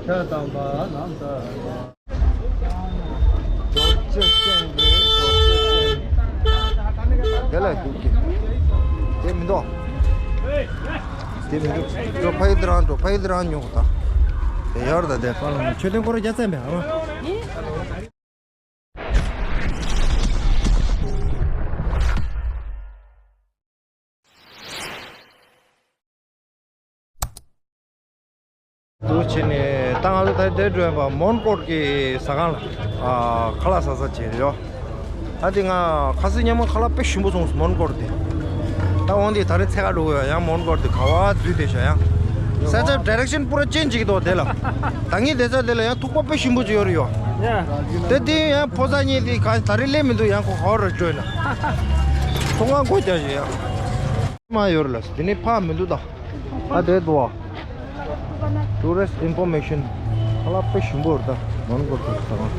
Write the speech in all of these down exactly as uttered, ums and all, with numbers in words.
ཆ་དམ་པ་ལམ་ཟེར་བ། རྡོ་རྗེ་སེང་གེ། རྡོ་རྗེ་སེང་གེ། དེ་ལ་འདུག་གི། དེ་མི་འདུག་དེ་མི་འདུག་འགྲོ། ཕ་ཡུལ་དེ་རང་འགྲོ། ཕ་ཡུལ་དེ་རང་ཉོ་གི་ད། དེ་ཡོར་ད་དེ་ཕ་ལ་མཆོད་རྟེན་སྐོར་རྒྱག་ཙམ་པས་ཨ། འདུག་བྱས་ནས་ད་ང་ཚོ་ད་ལྟ་འགྲོ་ཡོད་པ་མོན་གྷོ་གི་ཟ་ཁང་ལ་ཨ་ཁ་ལག་ཟ་ས་བྱས་ཡོད། ད་དེ་ང་ཁ་སང་ཉིན་མོ་ཁ་ལག་དཔེ་ཞིམ་པོ་སོང་སོང་མོན་གྷོ་དེ། ད་འོང་དེ་ད་རེས་ཚད་ཁ་འགྲོ་དགོས་ཡ། ཡང་མོན་གྷོ་དེ་ག་བ་འཛུལ་བསྡད་ཤག་ཡང་ས་ཆ་ཌའི་རེག་ཤན་པུ་ར་ཅེན་ཇི་ཞིག་འདུག་དེ་ལ། ད་ངས་བསྡད་ས་དེ་ལ་ཡང་ཐུག་པ་དཔེ་ཞིམ་པོ་ཅིག་ཡོད་རེད་ཡོད། དེ་དེ་ཡང་ཕོ་གསར་གཉིས་དེ་ག་ད་རེས་སླེབས་མི་འདུག་ཡང་ཁོ་ག་བ་ར་འགྲོ་ཡིན་ན། ཚོང་ཁང་སྒོ་རྒྱག་བཞིན་ཡང་། མ་ཡོར་ལ་དེ་ནི་ཕ་མི་འདུག་ད། ཨ་དེ་དུ་བ། Tourist information། ཧ་ལ་དཔེ་ཞིམ་པོ་རེད་ད། མོན་གྷོ་དུ་ས་ཁང་།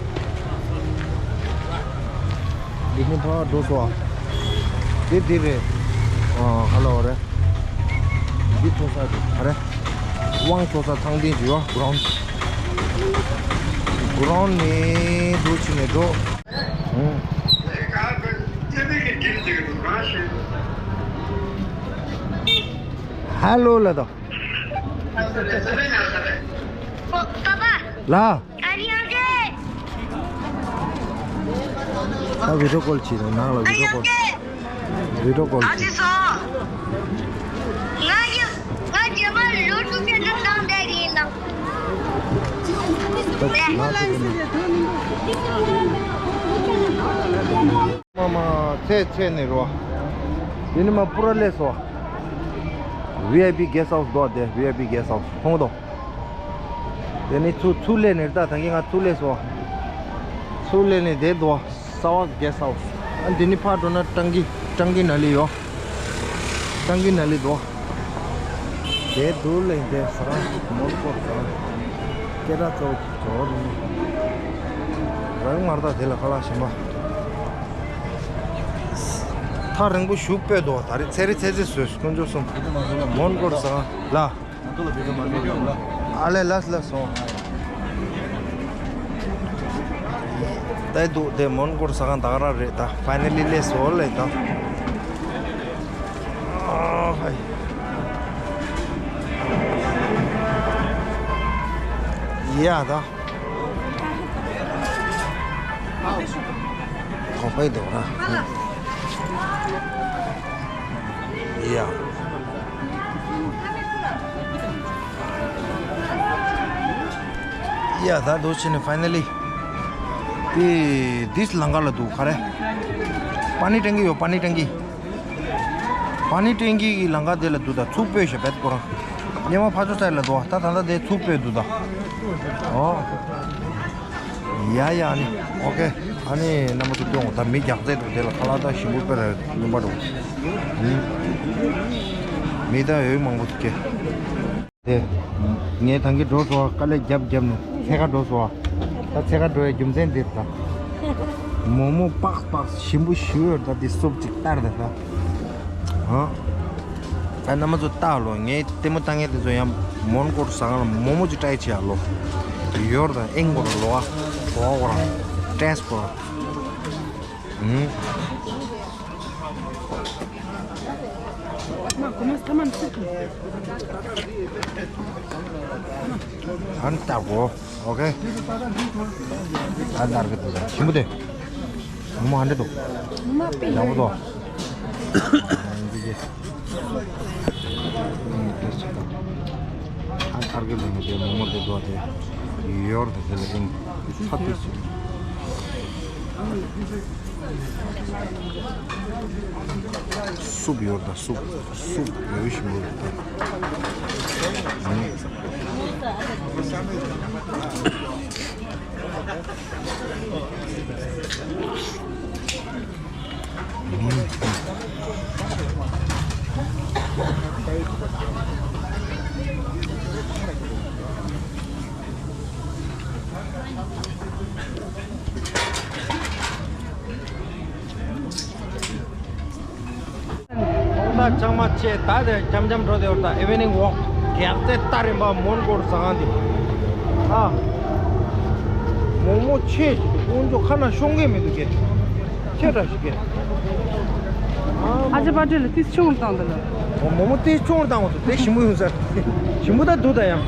འདི་ནི་ཕ་འགྲོ་སོ་ཨ། དེ་དེ་རེད། ཨ་ཧ་ལ་བ་རེད། འདི་ཚོ་ས་དེ་ག་རེ། དབང་ཚོ་ས་ཚང་ལྡན་གྱི་ཡོ་གྷ་རོན་ཌི། གྷ་རོན་ཌི་ནི་འདུག་ཕྱི་ནས་འགྲོ། ཧ་ལོ་ལ་དོ། ལ། ད་བི་ཌི་ཡོ་ཀོལ་བྱེད་དང་ནང་ལ་བི་ཌི་ཡོ་ཀོལ། བི་ཌི་ཡོ་ཀོལ་བྱེད། ང་ཡི་ང་རྗེས་མ་ལོ་དྲུག་ཅུ་ནང་བསྡད་ཡིན་ལ། ད་ང་ཚོ་མ་མ་ཚེ་ཚེ་ནས་རོ། དེ་ནི་མ་པུ་ར་ལས་སོ། ཝི་ཨའི་པི་གེ་སི་ཧའུ་སི་དོ་དེ། ཝི་ཨའི་པི་གེ་སི་ཧའུ་སི་ཁོང་དོ། དེ་ནི་ཚུ་ཚུ་ལས་ནས་ད་ད་གིན་ང་ཚུ་ལས་སོ། ཚུ་ལས་ནས་དེ་དོ་སའོ་ཐི་གེ་སི་ཧའུ་སི། ཨ་འདི་ནི་ཕར་འགྲོ་ན་ཀྲང་གི་ཀྲང་གི་ན་ལི་ཡོ། ཀྲང་གི་ན་ལི་དོ། དེ་དུ་ལས་དེ་ས་མོན་གྷོ་ས་སྐད་གྲགས་ཚ་བོ་ཅིག་ཇོ་ནི། རང་མར་ད་དེ་ལ་ཁ་ལག་ཞིམ་པ། ཐག་རིང་པོ་ཞུ་སྤོས་དོ། ད་རེས་ཚེ་རེ་ཚེ་ཚེ་བཟོས་དཀོན་མཆོག་གསུམ། མོན་གྷོ་ས་ལ། ཨ་ལེ་ལགས་ལགས་སོང་། ད་འདུག་དེ་མོན་གྷོ་ས་ཁང་ད་ག་རང་རེད་ད། ཕའི་ནལ་ལི་ལས་སོ་ལས་ད། ཨ་ཧའི། ཡ་ད། གོ་པའི་འདུག་ར། ཡ། ཡ་ད་འདུག་ཕྱི་ནས་ཕའི་ནལ་ལི། དེ་དིས་ལང་ཀ་ལ་འདུག་ག་རེ། པ་ནི་ཊེང་ཀི་ཡོད། པ་ནི་ཊེང་ཀི། པ་ནི་ཊེང་ཀི་གི་ལང་ཀ་དེ་ལ་འདུག་ད། ཚུགས་སྤོས་ཞེས་བེད་ཁོ་རང་། སྙེ་མ་ཕ་ཚོ་ཚ་ལ་འདུག་ད་ད་ད་དེ་ཚུགས་སྤོས་འདུག་ད། ཨོ། ཡ་ཡ་ཨ་ནི། ཨོ་ཁེ། ཨ་ནི་རྣམ་པ་ཚོ་སྟོན་འོང་། ད་མི་རྒྱག་རྩེད་འགྲོ་དེ་ལ་ཁ་ལག་ད་ཞིམ་པོ་དཔེ་ར་ལུང་པ་འགྲོ། མི་ད་ཡོད་མང་པོ་ཚོ་སྐྱེ། དེ། ངས་ད་གིན་འགྲོ་སོང་། དཀའ་ལས་རྒྱབ་རྒྱབ་ནས་འཚོལ་ག་འགྲོ་སོང་། ད་འཚོལ་ག་འགྲོ་ཡའི་རྒྱུ་མཚན་འདི་ད། མོག་མོག་པགས་པགས་ཞིམ་པོ་ཞིག་ཡོད་ད། འདི་སོབ་ཅིག་ལྟར་ད་ད། ཧ། ད་རྣམ་པ་ཚོ་ལྟ་ལོ། ངས་ལྟད་མོ་ལྟ་མཁན་དེ་ཚོ་ཡང་མོན་གྷོ་ས་ཁང་ལ་མོག་མོག་ཅིག་ཊའེ་བྱེད་ཡ་ལོ། ཡོར་ད་ཨེང་གོ་ར་ལོ་ཨ། གོ་གོ་ར། ཊེས་གོ་ར། ཨུམ། ཨན་ཏ་གོ། ཨོ་ཁེ། ཨན་ཏར་གི་དུ་ཞིམ་པོ་དེ། མོག་མོག་ཨན་ཏེ་དུ། མོག་མོག་པི། ཡག་པོ་དུ། འདི་གི། ཨན་ཏར་གི་ལུང་དེ་མོག་མོག་དེ་དུ་དེ། ཡོར་དེ་དེ་ལ་ཨིན། ཚ་དེ་ཞིག། སུབ་ཡོད་ད། སུབ། སུབ་ཡོད་ཞིམ་པོ་ཡོད་ད། ཐོག་མཐའ་ཚང་མ་ཆེ་ད་དེ་འཆམ་འཆམ་འགྲོ་དེ་བར་ད་ཨི་ཝི་ནིང་ཝོག་རྒྱག་རྩེ་ལྟར་ཡིན་པ། མོན་གྷོ་ས་ཁང་འདི། ཨ། མོག་མོག་ཆེ་ཞིག་འདུག་དཀོན་མཆོག་ཁ་ན་ཤོང་གི་མི་འདུག་གས། ཆེ་དྲགས་ཤིག་གས། ཨ་ཅེ་པ་ཏྲེ་ལ་ཏིས་ཆུང་བཏང་འདི་ལ། འོ་མོག་མོག་ཏིས་ཆུང་བཏང་བ་དང་དེ་ཞིམ་པོ་ཡོང་ས། ཞིམ་པོ་ད་འདུག་ད་ཡང་།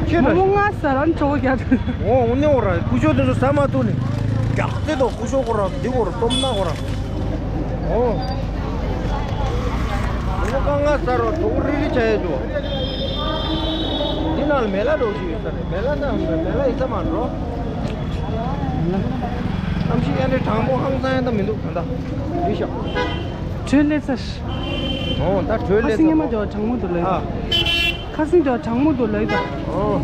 ཆེ་མོག་དྲགས་མོག་ཤིག་ང་ཟ་ར་ནི་གྲོགས་རྒྱག་འོ་འོ་ནི་འོ་ར་སྐུ་ཞོགས་དེ་ཚོ་ཟ་མ་ཐུབ་ནི། རྒྱག་རྩེ་དོ་སྐུ་ཞོགས་ཁོ་ར་འདི་ཁོ་ར་སྟོབས་ན་ཁོ་ར། ཨོ། འོ་ཀ་ང་ཟ་རོ་གྲོགས་རི་རི་བྱ་ཡ་འཇོ། འདི་ནང་ལ་མེ་ལ་འགྲོ་ཞིག་ཡོད་ས་རེད། མེ་ལ་ན་མེ་ལ་ཡིན་ས་མ་འགྲོ། གནམ་གཤིས་ཡ་འདྲེ་གྲང་མོ་ཧང་སང་ཡ་ད་མི་འདུག་གང་ད། འདི་ཤག་དྲོད་སླེབས་ཚར། ཨོ་ད་དྲོད་ཁ་སླེབས་སང་ཉི་མ་ཚར། འཇོ་གྲང་མོ་འདུག་ལོས། ཨ། ཁ་སང་འཇོ་གྲང་མོ་འདུག་ལོས་ད། ཨོ།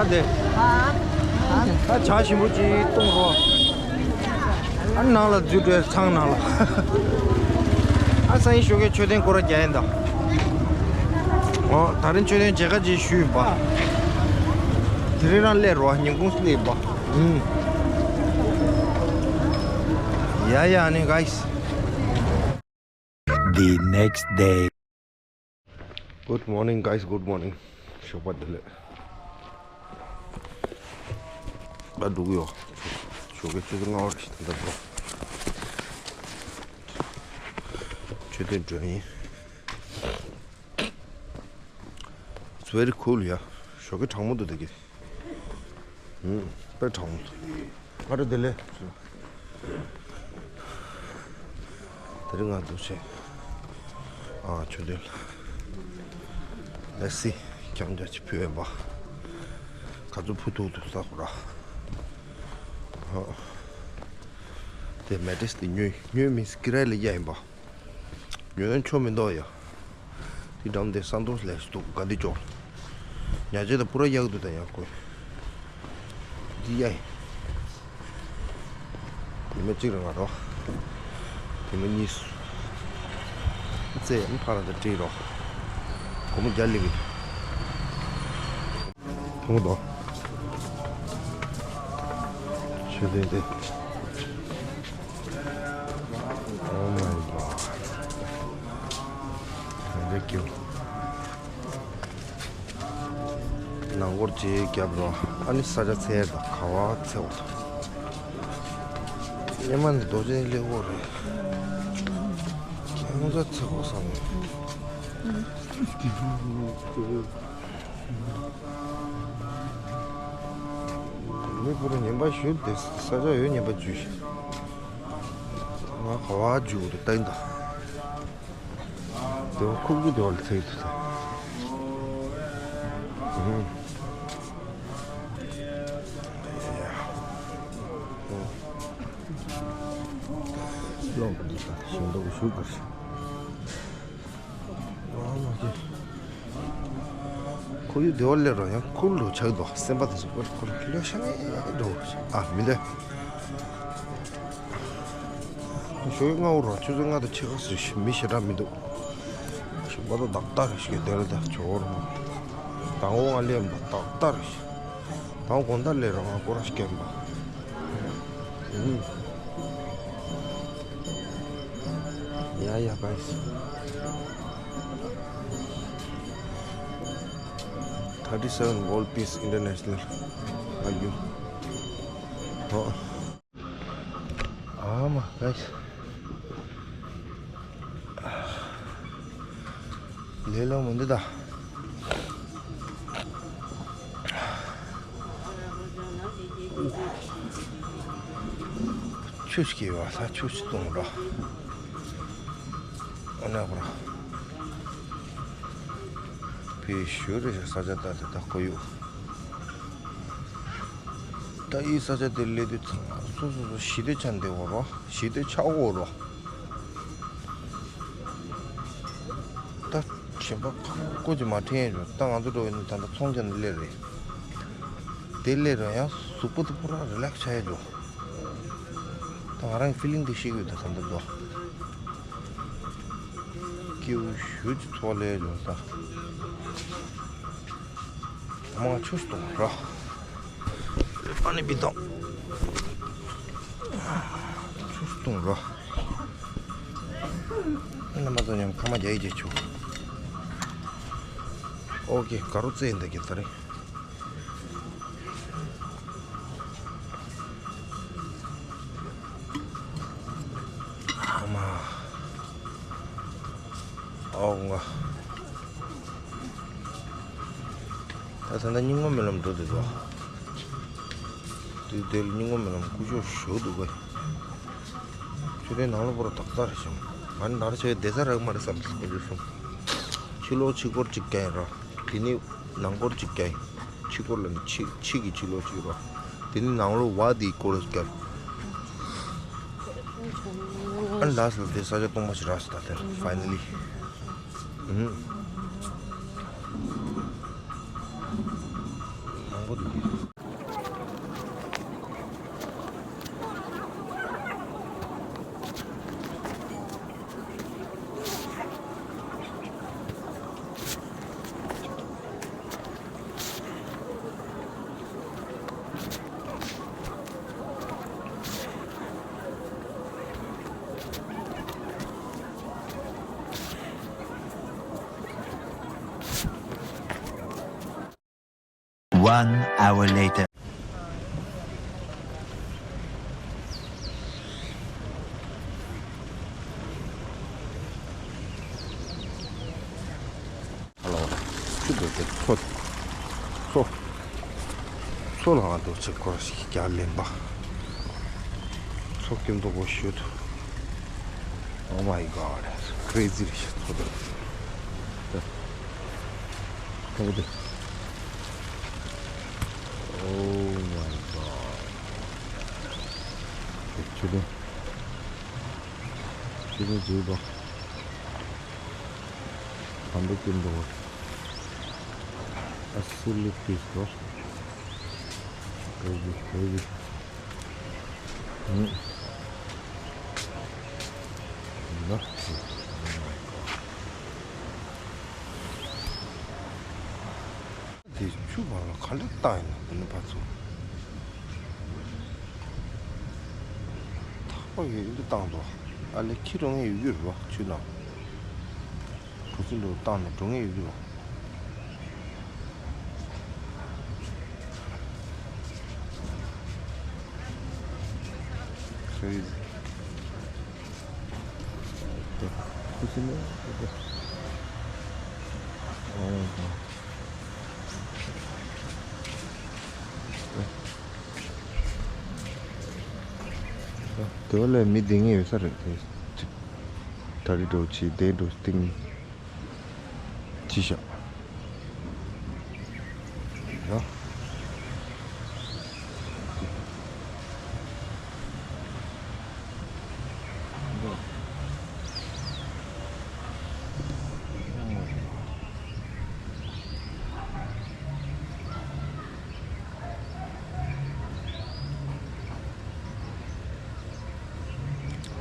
ཨ་དེ། ཨ་ཇ་ཞིམ་པོ་ཅིག་བཏུང་རོགས། ཨ་ནང་ལ་འཛུལ་འགྲོ་ཡ་ཚང་ནང་ལ། ཨ་སང་ཉིན་ཞོགས་ཀས་མཆོད་རྟེན་སྐོར་ར་རྒྱག་ཡིན་ད། ཨོ་ད་རིང་མཆོད་རྟེན་མཇལ་ཁ་ཅིག་ཞུས་ཡིན་པ། དེ་རིང་རང་སླེབས་རོགས་ཉིན་གུང་སླེབས་པ། ཨུམ། ཡ་ཡ་ཨ་ནི་guys། The next day. Good morning guys, good morning. ཞོགས་པ་བདེ་ལེགས། ད་འགྲོ་གི་ཡོད། ཞོགས་ཀས་ཆུ་ཚོད་ལྔ་པ་ཞིག་ད་ལྟ་འགྲོ། མཆོད་རྟེན་འགྲོ་ཡིན། It's very cool ཡ། ཞོགས་ཀས་གྲང་མོ་འདུག་ད་གི། ཧུམ། དཔེ་གྲང་མོ་འདུག་ཨ་རོ་བདེ་ལེགས། དེ་རིང་ང་འདུག་བྱས། ཨ་མཆོད་རྟེན་ལ། Let's see. རྐྱང་རྐྱང་ཅིག་ཕུལ་ཡོད་པ། ག་ཚོད་ཕུལ་ཐུབ་ཐུབ་ས་ཁོ་ར། ཨ། དེ་མེ་ཏྲེས་དེ་ཉོས་ཉོས་མིན་ཀི་རའི་ལ་རྒྱག་ཡིན་པ། ཉོས་ན་ཆོ་མི་འདུག་ཡ། དེ་འགྲམ་དེ་ས་མདོ་ལས་ཞིག་འདུག་དགའ་བདེ་ལྕོག་ཉ་ཆེ་དང་པུ་ར་གཡག་འདུག་ད་ཡང་ཁོས། འདི་གཡག་ཡིན། ཉི་མ་གཅིག་རང་ང་རོ། ཉི་མ་གཉིས། རྩེ་ཡང་ཕ་ར་དང་བྲིས་རོ། སྒོར་མོ་བརྒྱ་ལེན་གི་འདུག་མཐོང་དོ། ཆོས་དད་དེ། Oh my god. Thank you. ནང་སྐོར་ཅིག་བརྒྱབ་རོགས། ཨ་ནི་ས་ཆ་འཚོལ་དང་ག་བ་འཚོལ་བ་དང་། སྔོན་མ་ནི་རྡོ་རྗེ་གླིང་སྐོར་རེད། ཁྱེད་ཚོ་འཚོལ་དགོས་བསམ་ནས། མི་པུ་ར་ཉན་པ་ཞུ་དེ་ས་ཆ་ཡོད་ཉན་པ་འཇུ་ཞིག་ང་ག་བ་འཇུ་དེ་ལྟ་ཡིན་ད། དེ་བ་ཁུག་ཀྱི་དེ་བ་ལ་ཚེག་ཐུབ་ད། ལོག་འདི་ད་ཞིང་འདོགས་ཞུ་དགོས་ཤིག་ཁོ་ཡུ་དེ་བ་ལེ་རོ་ཡང་ཁུལ་རུ་ཆགས་འདུག་སེམས་པ་དེ་ཚོ་ཁོ་ལ་ཁྱི་ལོ་ཤ་ངེ་འགྲོ། ཨ་མི་འདོད། ཞོགས་ཀས་སྔ་བོ་རོ་ཆུ་ཚོད་ལྔ་དང་ཕྱེད་ཀ་ཟེར་ཞིག་མི་ཞེ་དྲག་མི་འདུག་ཞོགས་པ་ད་ཏག་ཏག་རེ་ཞིག་དེ་ལ་ད་ཇོ་བོ་རོ། དང་བོ་ང་ལེན་པ་ཏག་ཏག་རེ་ཞིག་དང་དགོང་དག་ལས་རང་ང་སྐོར་ར་སྐྱེན་པ། ཡ་ཡ་guys. Thirty seven World Peace International. Are you? Oh. ཨ་མ་guys. ལས་སླ་མོ་འདི་ད། ཆུ་སྐྱེས་བ་ལ་ཆུ་ཞིག་གཏོང་ར། ཨ་ན་བ་ར། པི་ཞུ་རེ་ས་ཆ་ད་དེ་ད་ཁོ་ཡུ། ད་ཡི་ས་ཆ་དེ་ལས་དུས་ཚང་མ་སོ་སོ་སོ་ཞི་བདེ་ཆ་འདེ་འོ་རོ། ཞི་བདེ་ཆ་འོ་རོ། ད་གཞན་པ་ཁ་ཀོ་ཅི་མ་ཁྲེན་ཡོད་ད་ང་ཚོ་འགྲོ་ཡིན་ད་ད་ཚོང་ཅན་ལས་རེད། དེ་ལས་རོ་ཡང་གཟུགས་པོ་དེ་པུ་ར་རི་ལེགས་ཆ་ཡོད་འགྲོ། ད་ང་རང་ཕི་ལིང་དེ་ཤེས་གི་ཡོད་ད་ད་ད་དོ། སྐྱེའུ་ཞུ་ཅི་ཚོ་ལས་ཡོད་ད། མང་ཆུ་སྟོང་ར། ཨ་ནི་བི་དང་། ཆུ་སྟོང་ར། རྣམ་པ་ཚོ་མཉམ་ཁ་མ་རྒྱག་ཡིག་བྱེད་ཆུ། ཨོ་ཀེ། དགའ་རོགས་རྩེ་ཡིན་ད་གི་ད་རེད། ཨ་མ། ཨོ་ང་། ད་ད་ལྟ་སྙིང་མ་མི་ལམ་འགྲོ་འདུག་དོ། དེ་དེ་ལ་སྙིང་མ་མི་ལམ་སྐུ་ཞོགས་ཞོགས་འདུག་གས། ཆུ་དེ་ནང་ལ་པོ་ར་ཏག་ཏག་རེད་ཤམ། ང་ནར་ཆེ་བསྡད་ས་རག་མ་རེད་བསམ་སོང་། ཕྱི་ལོགས་ཕྱི་སྐོར་གཅིག་བརྒྱབ་ཡིན་ར། དེ་ནི་ནང་སྐོར་གཅིག་བརྒྱབ་ཡིན། ཕྱི་སྐོར་ལ་ནི་ཕྱི་ཕྱི་གི་ཕྱི་ལོགས་གཅིག་ར། དེ་ནི་ནང་ལོགས་བ་དེའི་སྐོར་བརྒྱབ། ཨ་ནི་ལགས་སོ། དེ་ས་ཆ་སྟོང་པ་ཞིག་རག་སོང་ད་དེར་ཕའི་ནལ་ལི། ཨུམ། མང་པོ་འདུག One hour later. ཧ་ལོ། ཆུ་འདུག་སྟེ་མཚོ། མཚོ། མཚོ་ལ་ང་འདུག་ཆེ་སྐོར་ཞིག་རྒྱག་ལེན་པ། མཚོ་སྐྱོན་མདོག་པོ་ཞུ་འདུག Oh my God, crazy རེད་ཤག་མཚོ་འདུག་ཁོ་བོ་འདུག Oh my God. ཆུ་ལེན། ཆུ་ལེན་འཛུལ་བ། ད་འདུག་སྐྱོན་འདུག་བ། ཨ་སི་ལི་ཕིས་འགྲོ། ཨོ་ཝི་ཨོ་ཝི། ཨུམ། ལགས་སོ། དེ་ཆུ་བར་ལ་ག་འདྲ་བཏང་ཡིན་ན་དེ་ནི་ཕར་ཚུར། ཐག་པ་ཡོད་འདི་བཏང་འདུག་ཨ་ལེ་ཁྱི་འགྲོ་ངེས་ཡོད་རྒྱུ་རེད་བ་ཆུ་ནང་། གྲོ་སིན་འགྲོ་བཏང་ནས་འགྲོ་ངེས་ཡོད་རྒྱུ་རེད་བ། Crazy. ཁུ་སིམ་མེར་འདུག་ཨོ། དེ་བ་ལས་མི་བསྡད་ངེས་ཡོད་ས་རེད་དེ། ད་རི་འགྲོ་ཆི་བསྡད་འགྲོ་སྟེང་ཅི་ཤག་ཡ།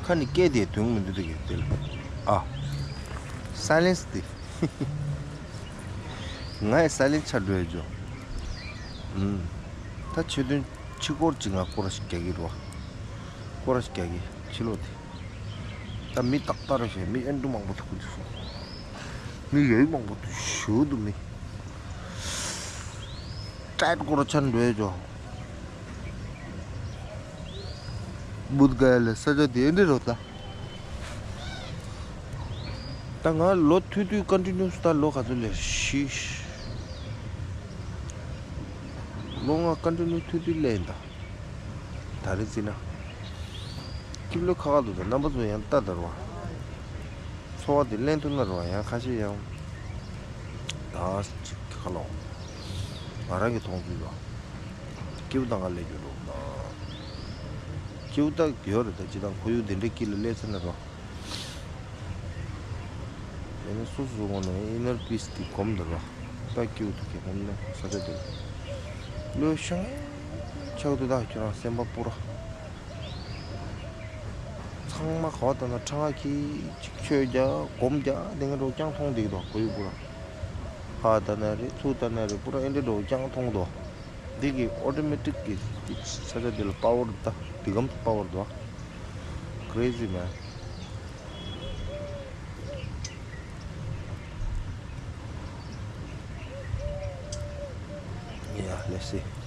ཁ་ནས་སྐད་དེ་དོན་མི་འདུག་དེ་གས་དེ་ལ་ཨ། སའི་ལེན་སི་དེ། ང་ཡི་སའི་ལེན་སི་ཆགས་འགྲོ་ཡ་ཇོ། ཨུམ། ད་ཆེད་དོན་ཕྱི་སྐོར་གཅིག་ང་སྐོར་ར་ཞིག་རྒྱག་གི་རེད་བ། སྐོར་ར་ཞིག་རྒྱག་གི་ཕྱི་ལོགས་དེ། ད་མི་ཏག་ཏག་རེད་ཤག་མི་ཨེ་འབྲུ་མང་པོ་ཐུག་གི་འདུག་སོང་། མི་ཡོད་མང་པོ་འདུག་ཞོ་འདུག་མི། ཏྲེད་སྐོར་ཆ་འགྲོ་ཡ་ཇོ། བུད་ག་ཡ་ལ་ས་ཆ་དེ་འདྲ་རོ་ད། ད་ང་ལོ་ཐུང་ཐུང་ཀོན་ཊི་ནིའུ་སི་ད་ལོ་ག་ཚོད་ལས་ཤི། ལོ་ལྔ་ཀོན་ཊི་ནིའུ་ཐུང་ཐུང་ལས་ཡིན་ད། ད་རེས་བརྩིས་ན། སྐྱིབས་ལོས་ཁ་ཁ་འདུག་ད་རྣམ་པ་ཚོ་ཡང་ལྟ་དར་བ། འཚོ་བ་དེ་ལེན་ཐུབ་ན་རོ་ཡང་ཁ་ཤས་ཡང་། ད་ཅིག་ཁ་ལོ། ང་རང་གི་མཐོང་ཚུལ་ལ། སྐྱིད་པོ་དང་ང་སླེབས་རྒྱུ་འགྲོ་ད། སྐྱིད་པོ་ད་ཡོད་རེད་ད་ཅི་དང་ཁོར་ཡུག་དེ་འདྲའི་དཀྱིལ་ལ་སླེབས་ཚར་ན་རོ། དེ་ནི་སོ་སོ་སོ་ངོ་ནས་ཨིན་ནར་པིས་དེ་སྒོམ་འདོར་བ། ད་སྐྱིད་པོ་ད་ཁྱེད་སྒོམ་ནས་ས་ཆ་དེ་ལ། ལོས་བྱང་ཆགས་འདུག་ད་ཁྱོད་རང་སེམས་པ་སྤུ་ར། ཚང་མ་ག་བ་ལྟ་ན་ཁྲ་ང་ཁྱི་གཅིག་ཆོས་རྒྱག་སྒོམ་རྒྱག་དེ་ང་འགྲོ་རྐྱང་མཐོང་བསྡད་ཀྱི་འདུག་ཁོར་ཡུག་སྤུ་ར། ཕར་ལྟ་ན་རེད་ཚུར་ལྟ་ན་རེད་སྤུ་ར་ཨེ་འདྲ་འགྲོ་རྐྱང་མཐོང་འདུག་འདི་གི་ཨོ་ཏོ་མེ་ཊིག་གི་ས་ཆ་འདི་ལ་པ་ཝར་ད་འདི་གམ་པ་ཝར་འདུག Crazy man. ཟེར།